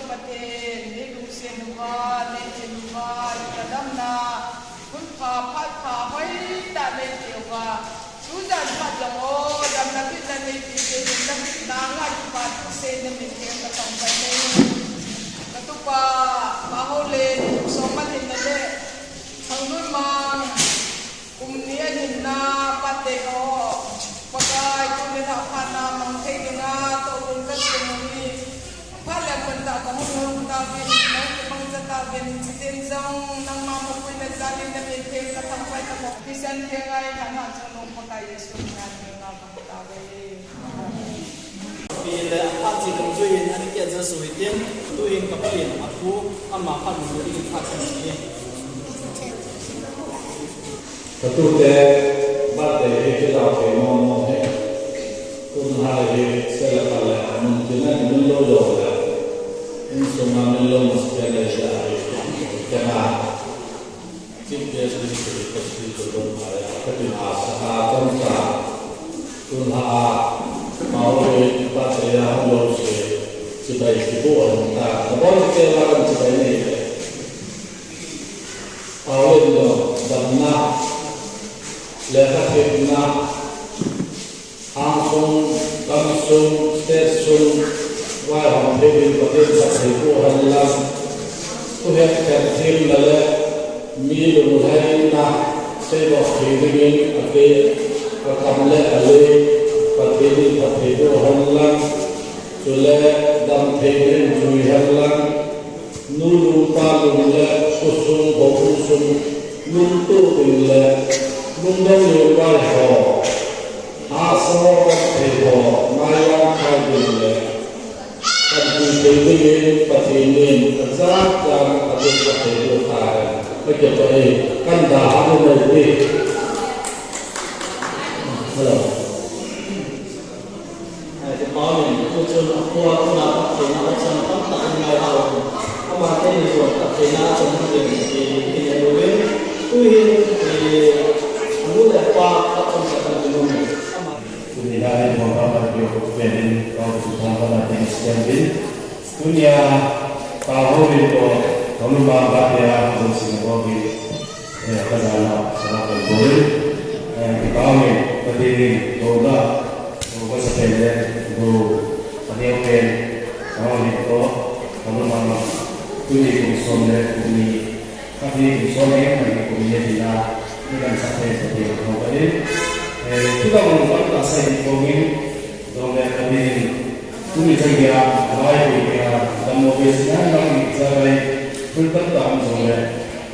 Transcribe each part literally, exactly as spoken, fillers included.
Pathen, nei lungset uva, nei chin uva, ka damna, hun pha, phat pha, hoitah nei pe uva. Tujan phat jong o, damna bitna nei pe, pe, damna bitna ngai pa, tu se na min ke ka tong pa nei. Ka tu pa, pa ho le, so ma le na le. Thang nun mang. Kum ni a hinna pate ho, Pakai, tuni lha phatna mang thei dinga, tohgon ka sem u hi. Phat le mun tah ka hung hung tauvin, nang kibang cha tauvin, chuteng jong, nangma mapui le jal in na min theng ka thangvah in ka mo. Christian theng ngai, nang ha chungnung Pakai Jesu min a theng ka bang tauve. Pi le apa chi dungjuiyin ani keh Jesu hitin, tuhin ka pi in athu ama phat mun ding tha kan chi. Ka tute birthday hi kila thei mong mong hi. Tun hai hi sela ka le mun tina mun lo lo le. Insunga mun lo mas kya le sha hi. Kya na. Chief guest minister Pastor Tolom Phaya, Captain Asa, Tonsa, Tunha, Maui, Patea, Lose, Chibai Kibu, Anita, Kabon Kela, Chibai Ni, Paulindo, Damna, Leka Kipna, Hang sung, gam sung, state sung, vaihom thei ding Pathen phatthei boh hen lang. Thuhet khen themna le mi lunglhaina seidoh thei dingin ake, akam le alei Pathen in phatthei boh hen lang. Chule damtheina in jui hen lang. Nu lung pa lung le khosung, houbung sung lungtup in le lungdong lungvai ho, hahsa thei ho, mailam khai ding le panpi thei dingin Pathen in ajat jat a ding phatthei boh tahen. Kakipah e, kan dalhah in nei ti. Hello. Ai, kipah in, tu chun a pu a tuna phattheina option tamtah in ngai hao. Ama teni jong phattheina chang ding ti, ti ne uvin. Tu hin, eh, anu le apa phattheina chang ding um. Ama. Tuni hin, Tunia, Paho Rin ko, Toluma Batia, Johnson Bogi, eh, kajana, sana ko boi, eh, kipah in, Pathen in, dola, dola sa pen le, do, Pathen pen, Paho Rin ko, Toluma, tuni kum som le, tuni Kati kum som le khat ni kum ni tina, ni kan sa thei sa thei ko ka din. Eh, tu ka mun kan ta sa hin ko min, dong le ka din. Tu ni chang ya, lai ko ya, dam mo be sina, dam ni sa lai, kun kan ta mun dong le,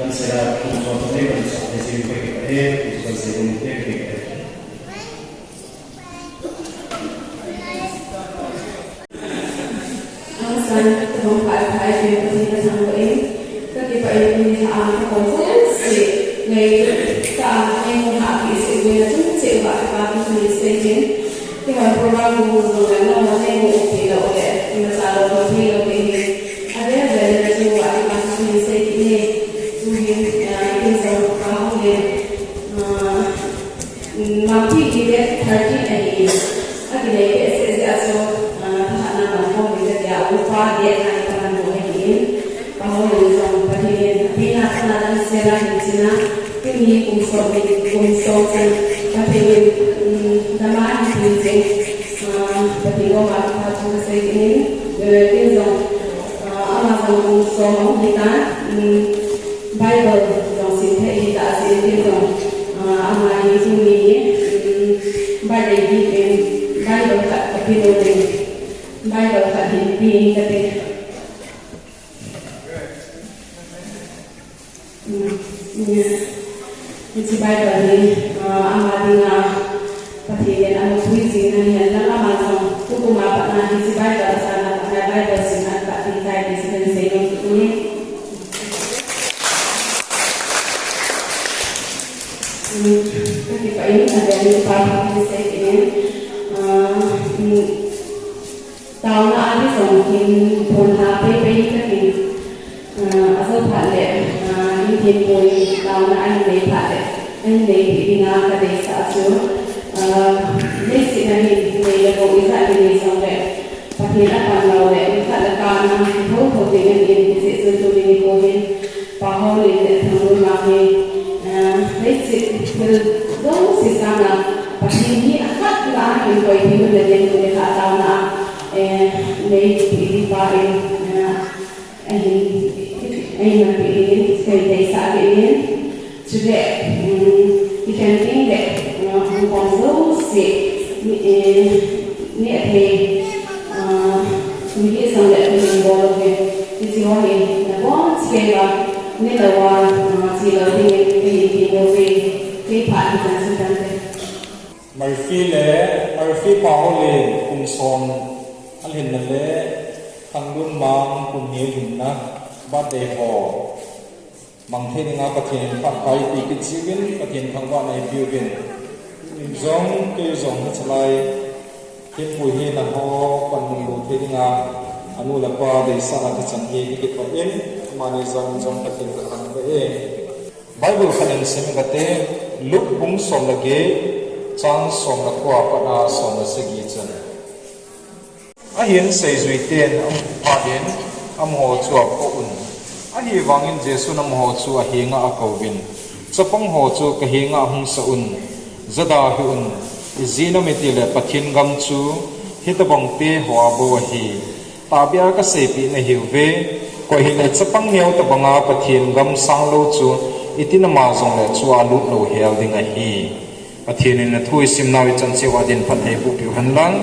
kan sa la, kum som sa thei kan sa thei sin ko ke ka e, kan sa ko ni ke ke. Hangsan, kabang phat phat in Pathen kathangvah in, kakipah in tuni lha a kakon jouse, ngai, ka a, ngai mu lha kisei uva, chung cheh uva, kipa thu sei in, kihon program mu jong le, nangho neimu pi lou le, imacha lou, lou thei lou te hi, ave ave le chung uva, kipa thu sei in, tu hin, ah, kin jong, ka hung le, ah, Lampi hi date thirteen ahi in, akinei behseh jeh a chu, ah, thahatna man khom ding katia, upa date nine kaman bou ahi in, Paho Rin jong Pathen in, apina pana damsel a hin china, tuni kum som in, kum som chan, Pathen in, um, dama hin tin cheng, ah, Pathen koma kipa thu kasei in, eh, tin jong, ah, ama jong kum som ahung hi tan, um, Bible jong sim thei ahi tah jeh in kei jong, ah, ama ding tuni, um, birthday ding in Bible khat kapeh nom in, Bible khat hin pe in kate. Um, um, hiche Bible hi, ah, ama dinga, Pathen in amuthui jing ahi, alang ama jong, tukum a pat na hiche Bible asan a pat na Bible sim a pat ding tai ti chu kahin seinom kit in. Hmm, kakipah in, avel in pa kahin sei kit in. Ah, hmm, taona a ding jong hin phone a pei pei kahin, ah, ajou phat le, ah, hin hin poi taona ahin nei phat le, ahin neipeh dinga kadeisah chu, ah, leiset a hin nei le gou ijat kinei jong le, Pathen apanlou le, nikhat le kah a thotho ding ahin, hijeh chun tuni nikho hin, Pa Houlen le Thanglunmang hi, ah, leiset thil jouse sanga, Pathen hi akhat na ahin koi thei un le, tuni nikho taona, eh, neipeh ding pa in, ah, ahin, ahin manpeh dingin, kahin deisah kit in. Chule, um, i camping le, uh, hung khom jouse, mi, eh, mi athei, uh, mi hi jong le mi hung bol uve. Hiche ho hi, nabonchauva, nilou a, uh, chelou dingin, kahin ti bouve, kei phat hichan chu tante. Murphy le, Murphy pa Houlen kum som alhinna le Thanglunmang kum ni alhinna birthday ho mang thei dinga Pathen in phat pai pi kit jiuvin, Pathen thangvahna ipeuvin. Jong, kei jong hichelai thempu hi naho panmun lou thei dinga anu le apa deisahna thachan hi kipah in, amani jong jong Pathen kathangvah e. Bible khat in sim kate, Luke bung som le get, chang som le ko a pat a som le sagi chan. Ahin seijui ten amu phat in, amaho chu apoh un. Ahivangin Jesun amaho chu ahenga akouvin, chapang ho chu kahenga hung sah un, jada hih un, ijeh inem itile Pathen gam chu hitobang te ho a bou ahi. Tahbeh a kaseipeh nahiuve, koi hile chapang neo tobanga Pathen gam sanglou chu itin ama jongle chua lut louhel ding ahi. Pathen in athu isimnau ichan cheh uva din phatthei boh peh u hen lang.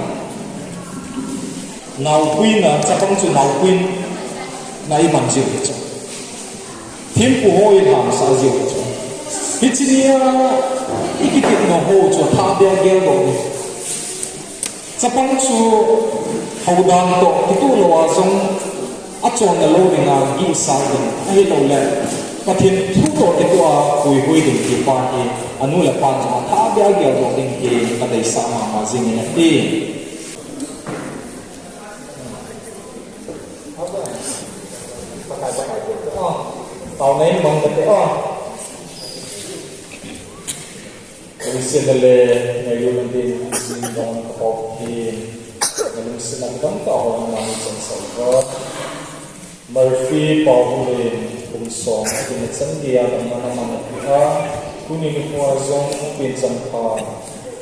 Naopuina chapang chu naopuina iman jiu hi chu. Thempu ho ilhamsah jiu hi chu. Hiche nia ikitepna ho chu athahbeh a geldoh ding. Chapang chu houdan toh kitoh lou a jong achonna lou dinga gihsal ding, ahilouleh Pathen thu toh kitoh a puihui ding ti pa hi anu le apan jong athahbeh a geldoh ding ti kadeisah mama jingin ahi. Taona in mang kate o. Lungsetna le ngailutna din, jing dong kapop hin, nalungsetna kidang tah ho nangma hin chansah uva. Murphy Paolen kum som, atin achan geiya damna naman apeh a, tuni nikho a jong pen champha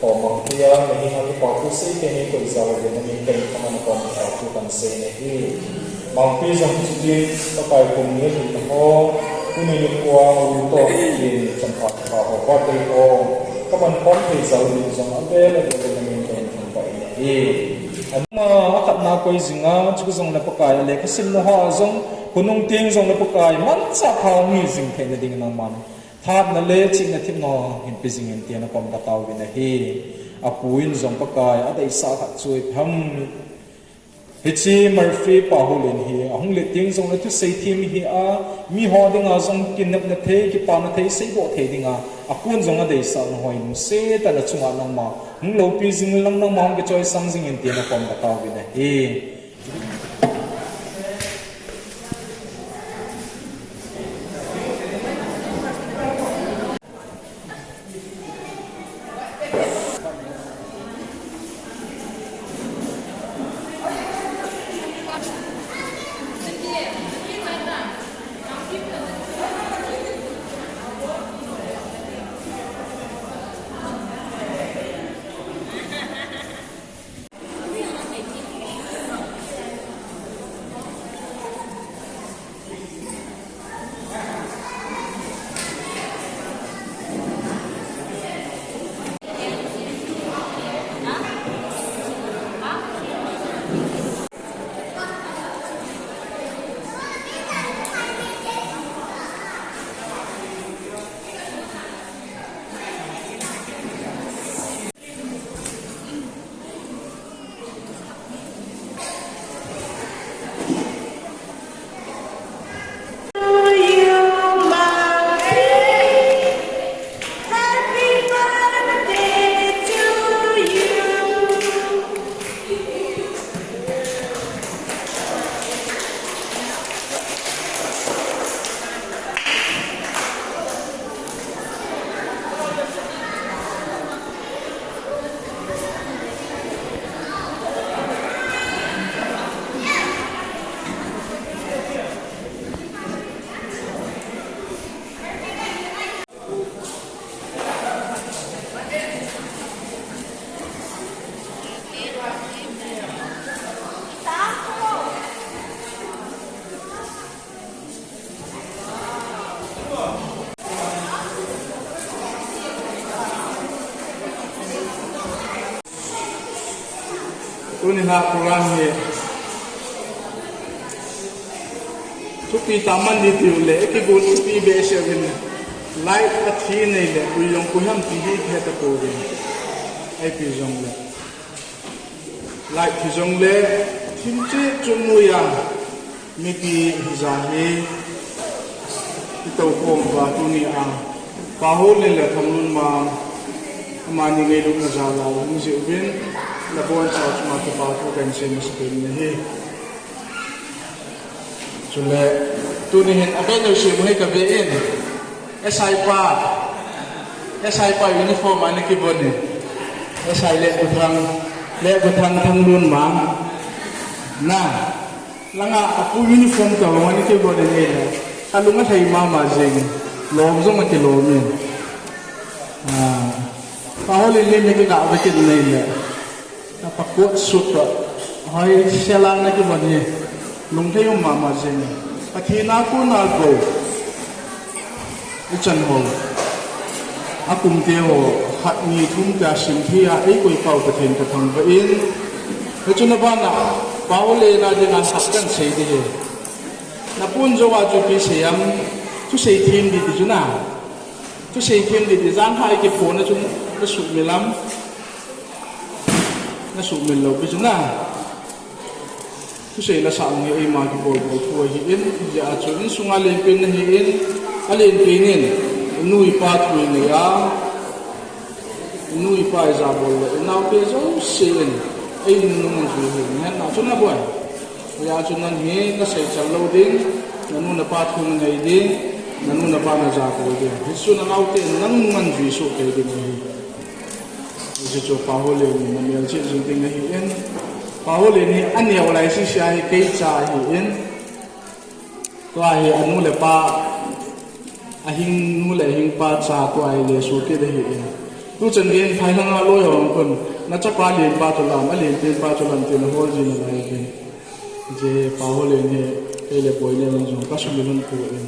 ho mang thei a, nahenga kipa thu sei teni koi jal uvin namin kahin thangvah nakom kipa thu kahin sei nahi. Mangpi jong hiche din, Pakai kum ni ahin ho, tuni nikho a u toh hin champha kipa ho, birthday ho, kaman khom thei jal uvin jong avel avel in namin kahin thangvah in ahi. Ama akhatna koi jinga, chujongle Pakai a lekha simna hoa jong, khonung teng jongle Pakai manchah pha hung hi jing theina dingin nangman thahatna le chihna themna hin pe jingin tia nakom kataovin ahi. Apu in jong Pakai adeisah khat chu ipi ham. Hiche Murphy Paolen hi ahung let teng jongle thusei them hi a, miho dinga jong kinepna thei, kipana thei, seidoh thei dinga, apu in jong adeisah nahoi lungset tah in achunga nangma hung loupi jing lang, nangma hung kichoisang jingin tia nakom kataovin ahi. Tuni a program hi thupi tah man ding tiu le, eiki gon thupi behseh uvin, light athi nei le, koi jong koi ham ti hi kihe tapou ve. Ipi jong le, light thi jong le, thim cheh cheh mu a, mipi hija hi, i tou khom uva tuni a, Pa Houlen le Thanglunmang, amani ngailutna jal a hung jih uvin, nabonchauva chunga kipa thu kahin sei masa kit in ahi. Chule, tuni hin, abeh neu sim u hi kave in, S I pa, S I pa uniform ana kivon in, S I le Guthang, le Guthang Thanglunmang, na, langa apu uniform tobang ana kivon in ahile, kalung alhai mama jeng in, lom jong akilom in. Ah, Pa Houlen le mi kigah ve kit in ahile, apa coat suit toh, hoi sela ana kivon hi, lunglhai um mama jeng in. Pathen a kona gou ichan ho, akum te ho, khat ni thum tia simthei a eikoi pau Pathen kathangvah in. Hichun abana, Pa Houlen a dinga lhah kahin sei ding ahi. Napon jouva chu ipi sei ham, thusei them ding ti chu na. Thusei them ding ti, jan lhah a kiphona chun nasuhmil am, nasuhmil lou pi chu na. Thusei lasah hi eima kibol bol thu ahin, hijeh a chu insunga lenpen nahin, alenpen in, inu ipa thu inei a, inu ipa ijabol le, inaote jouse in, einungnung jui ahi, nahetna chu naboi. Hijeh a chu nang hi nasei chal lou ding, nanu napa thu nanei ding, nanu napa najabol ding. Hichu nanaote in nang nunga jui soh kei ding ahi. Hichu Pa Houlen in namelchih jing ding ahin. Pa Houlen hi aneo lai sese a hi keicha ahin. Tua hi anu le pa, ahing nu le ahing pa cha tua hi le soh kit ahin. Tuchan gei in phailhang a loi hung kon, nachapa lenpa chu lam, alenpen pa chu lam tin ahol ji nalai uvin. Hijeh Pa Houlen hi, kei le Boinen in jong kasumil lhon poi.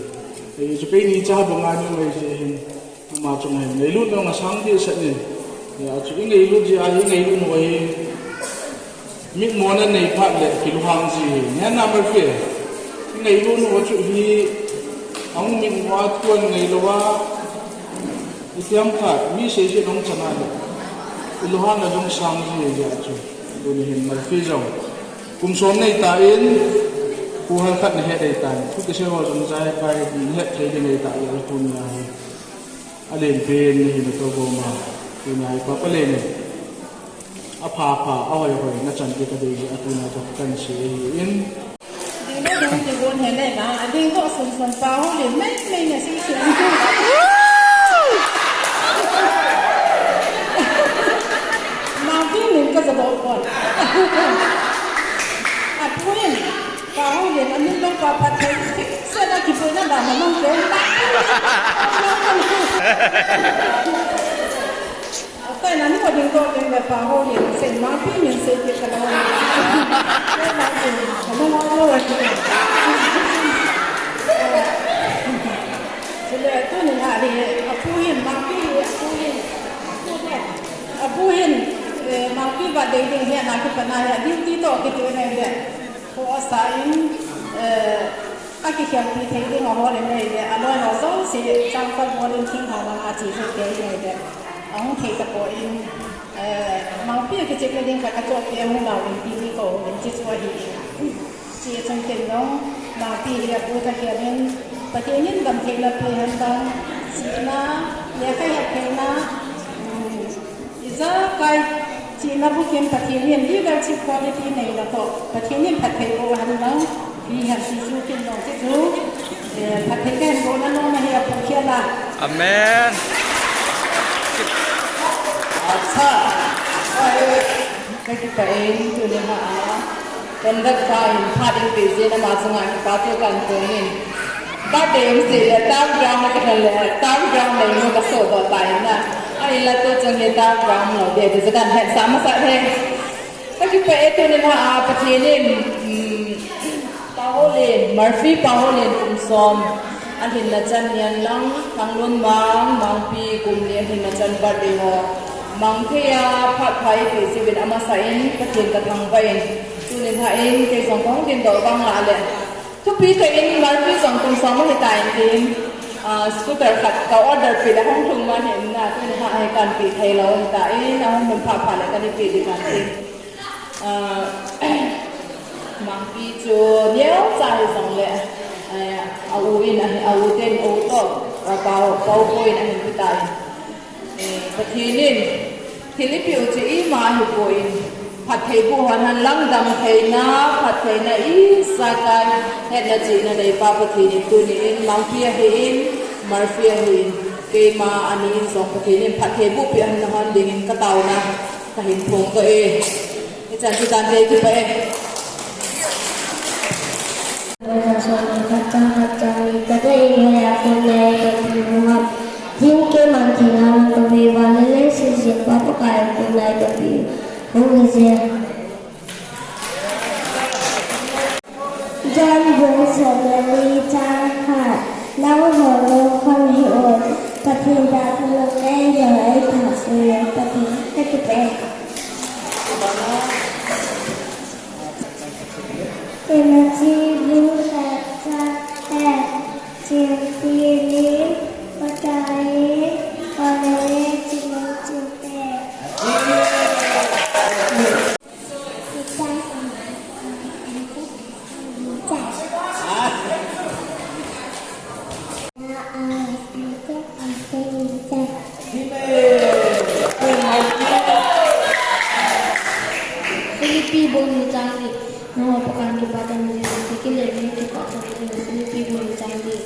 Hichu keini cha banga neo ngai jeh hin, ama chunga hin ngailut nung asang dehset in. Hijeh a chu ingailut jeh a hi, ingailut nau hi, mitmona nei phat le kilunghang ji hi. Nahetna Murphy, ingailut nau chu hi, ahung mitmo a thu anei lou a, itiham khat, mi seijin ahung chan a le, ilunghang a jong sang ji ahi jeh a chu. Tuni hin Murphy jong kum som nei tan, khuhal khat nahet ahitan. Thu kisei ho jong jaikai nahet thei ding ahitah le, tuni a hi alenpen nahi natou gom a. Tuni a hi Pa Houlen in apha pha, ahoi hoi nachan ding kadei jeh a tuni a toh kahin sei ahin. Ding le ding kigon hile na, ading toh sun sun Pa Houlen mei mei nasei sei. Mangpi min kajadoh pon. Apu in, Pa Houlen amin lou pa phatthei thipset a kiboina dan a mang keu ta. Atai nanu ading toh ding le Pa Houlen sei, Mangpi min sei kit talou. Mangpi, kalung ong lou ahi. Chule tuni a hi, apu hin, Mangpi hi apu hin, apu hin, eh, Mangpi birthday ding hi ana kipan a hi, duty toh kiti nai le. Kho asa in, eh, akikhelpi thei ding ahol in ahile, aloi ho jouse, changkhat bol in thinglhang langa che jou thei in ahile, ahung thei tapon, eh, Mangpi akichepna ding khat kachoh peh ahung lau in ti hi kou in, chuchu ahi in. Hiche chun ken jong, Mangpi hi apu thakhel in, Pathen in damtheina pe hen lang, chihna, lekha het theina, um, ijakai chihna bukim Pathen in leadership quality neina toh, Pathen in phatthei boh hen lang, ti hen ti chu ken jong ti chu, eh, phatthei kahin bohna nom ahi apu khel a. Amen. Acha. Kakipah e, tuni a, conductor in phat eipeh jeh in ama chunga kipathu kahin phong in. Birthday um seh le, town ground a kalhun le, town ground neinu kasohdoh tai na. Ahinla tuchung hi town ground lou ding ti chu kahin hetsah masat e. Kakipah e, tuni a, Pathen in, um, Pa Houlen, Murphy Pa Houlen kum som alhinna chan ni hen lang, Thanglunmang, Mangpi kum li alhinna chan birthday ho. Mangthei a phat pha eipeh jiuvin amasa in Pathen kathangvah in, tuni lhah in kei jong kahung dingdoh vang lah le, thupi tah in Murphy jong kum som ahitai tin, ah, scooter khat ka order peh le hung lhung man ahi in, tuni lhah hi kahin pe thei lou ahitan, ahung lhun phat phat le kahin pe ding ahitan. Ah, Mangpi chu neocha hijongle, eh, a u in ahi, a u ten, a u toh, a pa, pa u po in ahin pe tai. Eh, Pathen in thil eipeh u chu ima ahipoi, phattheibuh hon hen lang damtheina, phattheina ijakai hetna chihna neipa Pathen in tuni in Mangpi ahin, Murphy ahin, keima ani in jong Pathen in phattheibuh peh hen lang dingin kataona kahin phongdoh e. Hichan chu tante kipah e. Jing kei man thei na lang ka vei va le le si jin pa Pakai kum lai ka pi hung hi je. John bung som le li chang khat. Nangho lungkham hih un, Pathen da thanop le jong ei phah sung le Pathen ka kipah e. Timothy bung khat chang khat. Thilpi lim, Pakai in, Pakai in, Timothy te. Philippi bung ni chang li. Nangho Pakai in kipah tah in um jin, tiki le me kipah tah in um jin. Philippi bung ni chang li.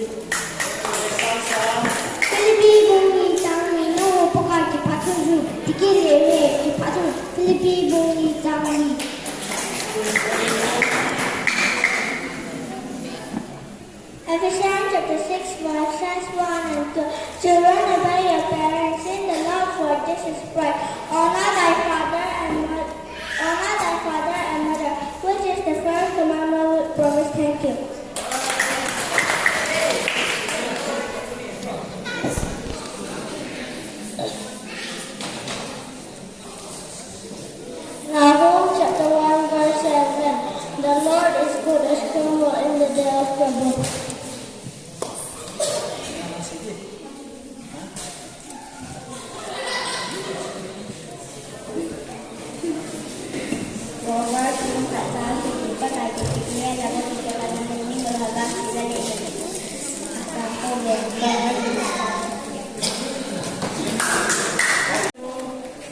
Philippi bung ni chang li. Nangho Pakai in kipah tah in um jin, tiki le me kipah tah in um jin. Philippi bung ni chang li. Ephesians chapter six, verses one and two. Children, obey your parents in the Lord, for this is right. Honor thy father and mo-, honor thy father and mother, which is the first commandment with promise. Thank you. Nahum chapter one verse seven. The Lord is good, a stronghold in the day of trouble.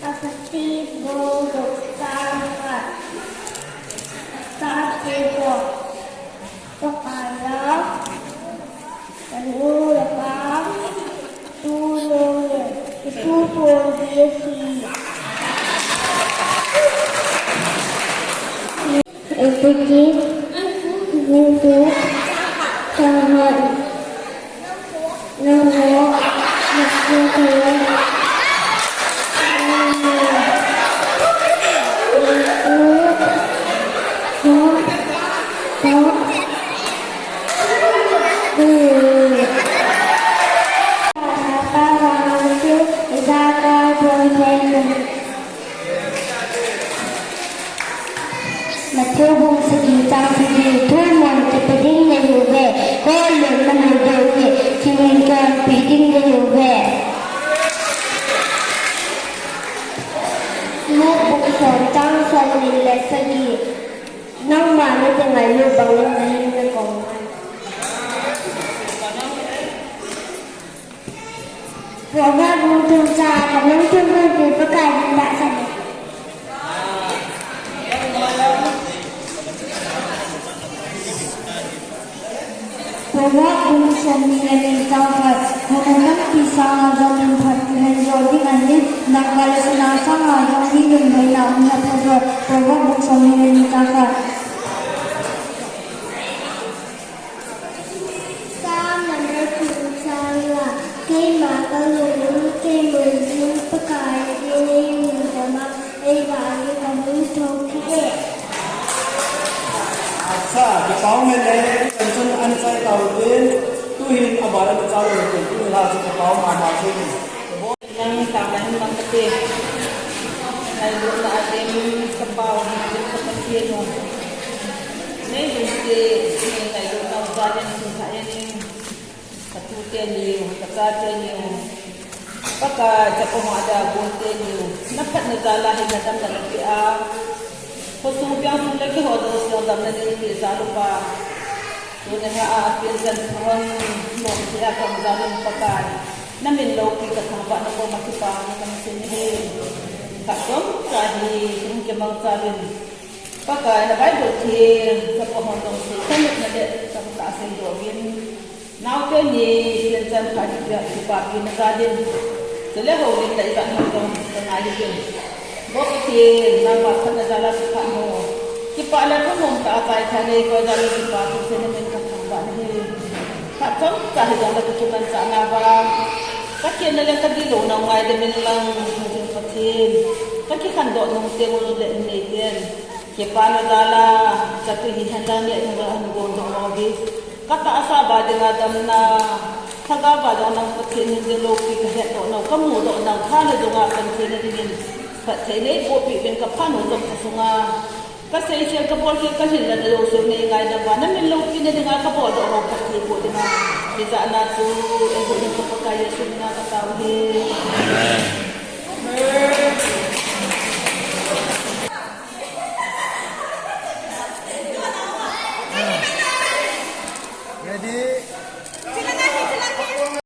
Aphati bung gup chang khat. Chang khat. Pakai a, kanu le pa, tu nung le, kitu pon di ahi. Ezekiel bung gup chang khat. Matthew bung sagi chang sagi. Thumon kipe ding nahiuve, kollon namu diu ahi, thihon kipe ding nahiuve. Luke bung som chang somni le sagi. Nangma nati ngailu bang in nahin nakom ngai. Proverb bung thum chang khat. Nangtum nangpi Pakai ding tahsan e. Proverb bung somni le ni chang khat. Nangma nangpi sanga jong min phat kihen jo ding ahin, dangka le sana sanga jong mi lunghoina um lheh pha jo. Proverb bung somni le ni chang khat. Psalm number two, chang nga. Keima kalungin, keima jin Pakai in eimudam a, eiva in kahung thou kit e. Acha, kipah e, chun an chai tau tin, tuhin aban a chang lo tin, tuhin la chu kipah mama chu. Nang tang la hin nang kati. Chate niu, Pakai, chapa ho a dia gon teniu, na phatna jal a hin na damna na pe a, khosung piang sung le keiho jouse damna nei pe jal uva, tuni a, a pian chan phung nom thei a ka um jal un Pakai, na min loupi ka thangvah na koma kipana ka sei ahi. Khat chomcha hi hung kimang jal in, Pakai, na Bible theng, chapa hon dong sei, ka nopna le ka tah seidoh uvin. Naote ni, pian chan phat ni pia, kipapina jal in. Chule houlim le ijat hon dong, ka ngai uvin. Bo Pathen, nangma phatna jal a kipah mo. Kipah le thanom tah a chai tha nei koi jal in kipa thu sei na min ka thangvah na ahi. Khat chomcha hijongle ka kimanchah nauva, ka khenna le ka dihlou nau ngaidam in lang, Pathen. Ka kikhandoh nung teng ule in neiten. Kipana jal a, chate hihen lang neh nung a hin gon doh lou hi. Ka tahsa uva dinga damna, lhagao uva jong nang Pathen hin ding loupi ka hetdoh nau, ka mudoh nau, tha le dunga pan theina dingin, phatthei neiboh peh uvin ka phat u jong ka sunga. Ka seisel ka bolkhel ka lhinna jouse nei ngaidam uva, na min loupina dinga ka boldoh ho phatthei boh dinga. Hijat na chu, eihuhhingpa Pakai Jesu mina ka tao u ahi.